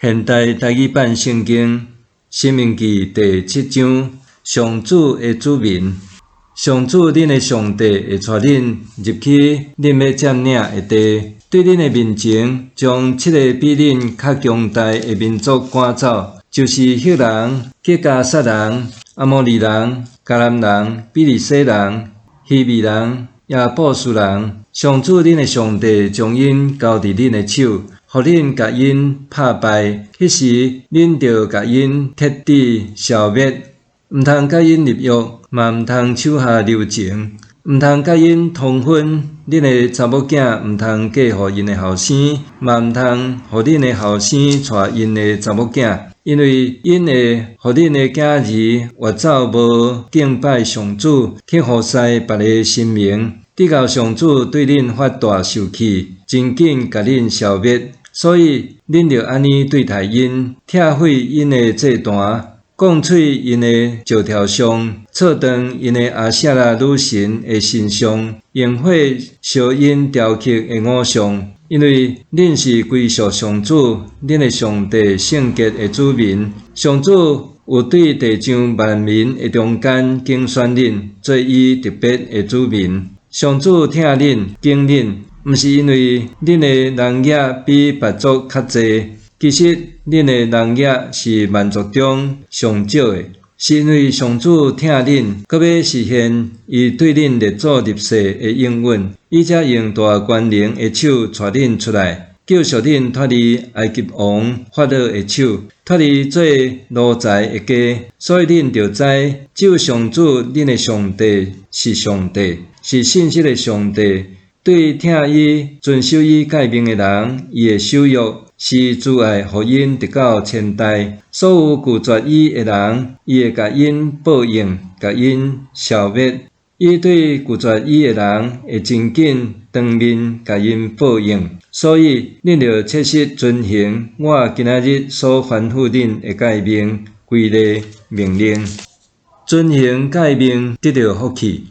現代台語版聖經《申命記》第七章，上主的子民。上主恁的上帝會帶恁入去恁欲佔領的地，對恁的面前將七個比恁較強大的民族趕走，就是赫人、吉迦薩人、阿摩利人、迦南人、比利洗人、希未人、耶布斯人。上主恁的上帝將𪜶交佇恁的手，予恁共𪜶拍敗。彼時，恁著共𪜶徹底消滅，毋通佮𪜶立約，嘛毋通手下留情，毋通佮𪜶通婚。恁的查某囝毋通嫁予𪜶的後生，嘛毋通予恁的後生娶𪜶的查某囝，因為𪜶會予恁的囝兒越走無敬拜上主，去服侍別个神明，直到上主對恁發大受氣，真緊共恁消滅。所以恁著按呢對待𪜶，拆毀𪜶的祭壇，摃碎𪜶的石雕像，挫斷𪜶的阿舍拉女神的神像，用火燒𪜶雕刻的偶像。因為恁是歸屬上主，恁的上帝聖潔的子民。上主有對地上萬民的中間揀選恁，做伊特別的子民。上主疼恁、揀恁，毋是因為恁的人額比別族較濟，其實恁的人額是萬族中上少的。是因為上主疼恁，閣欲實現伊對恁列祖立誓的應允，伊才用大權能的手帶恁出來，救贖恁脫離埃及王法老的手，脫離做奴才的家。所以恁著知，只有上主恁的上帝是上帝，是信實的上帝。對疼伊、遵守伊誡命的人，伊會守約，施慈愛予𪜶直到千代。所有拒絕伊的人，伊會共𪜶報應，共𪜶消滅。伊對拒絕伊的人，會真緊當面共𪜶報應。所以，恁著切實遵行我今仔日所吩咐恁的誡命、規例、命令。遵行誡命，得著福氣。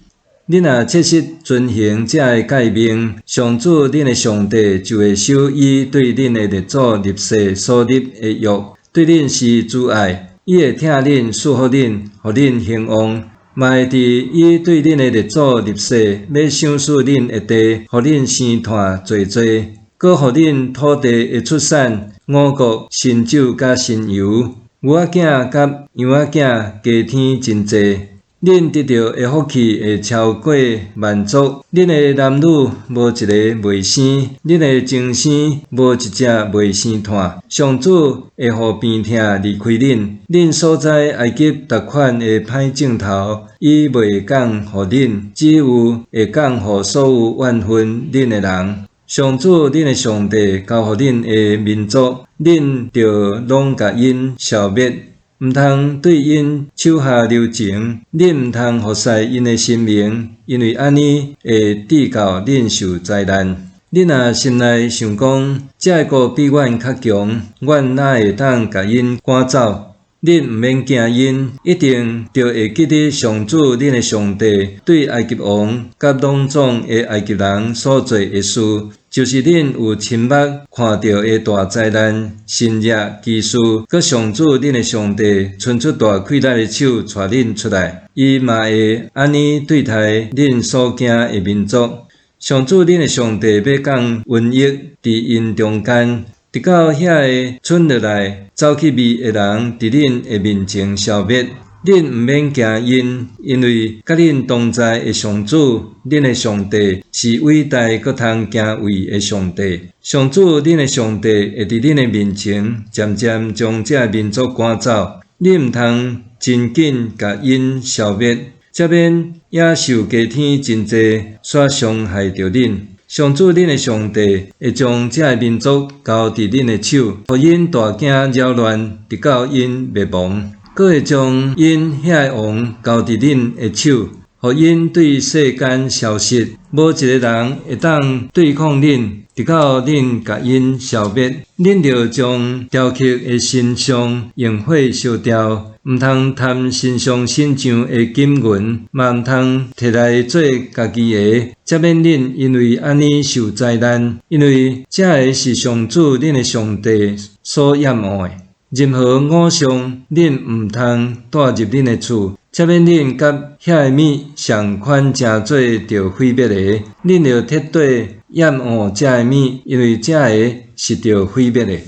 恁若切實遵行這个誡命，上主恁的上帝就會守伊對恁的列祖立誓所立的約，對恁施慈愛，伊會疼恁、賜福恁，予恁興旺，嘛會佇伊對恁的列祖立誓欲賞賜恁的地，予恁生湠濟濟，閣予恁土地的出產五穀、新酒佮新油，牛仔囝佮羊仔囝加添真濟。恁得著的福氣會超過萬族，恁的男女無一个袂生，恁的精牲無一隻袂生湠。上主會予病痛離開恁，恁所知埃及逐款的歹症頭，伊袂降予恁，只有會降予所有怨恨恁的人。上主恁的上帝交予恁的民族，恁著攏共𪜶消滅。毋通對𪜶手下留情，恁毋通服侍𪜶的神明，因為按呢會致到恁受災難。恁若心內想講，這个國比阮較強，阮哪會當共𪜶趕走？恁毋免驚𪜶，一定著會記得上主恁的上帝對埃及王佮攏總的埃及人所做的事，就是恁有親目看著的大災難、神蹟、奇事，閣上主恁的上帝伸出大氣力的手帶恁出來，伊嘛會按呢對待恁所驚的民族。上主恁的上帝欲降瘟疫佇𪜶中間，直到遐个賰落來走去覕的人佇恁的面前消滅。恁毋免驚𪜶，因為佮恁同在的上主，恁的上帝是偉大閣通敬畏的上帝。上主恁的上帝會佇恁的面前漸漸將這个民族趕走，恁毋通真緊共𪜶消滅，才免野獸加添真濟，煞傷害著恁。上主恁的上帝會將這个民族交佇恁的手，予𪜶大驚擾亂，直到𪜶滅亡。閣會將𪜶遐个王交佇恁的手，予𪜶對世間消失，無一个人會當對抗恁，直到恁共𪜶消滅。恁著將雕刻的神像用火燒掉，毋通貪身上神像的金銀，嘛毋通提來做家己的，才免恁因為按呢受災難，因為這个是上主恁的上帝所厭惡的。任何偶像，恁毋通帶入恁的厝，才免恁佮遐个物仝款成做著毀滅的。恁著徹底厭惡這个物，因為這个是著毀滅的。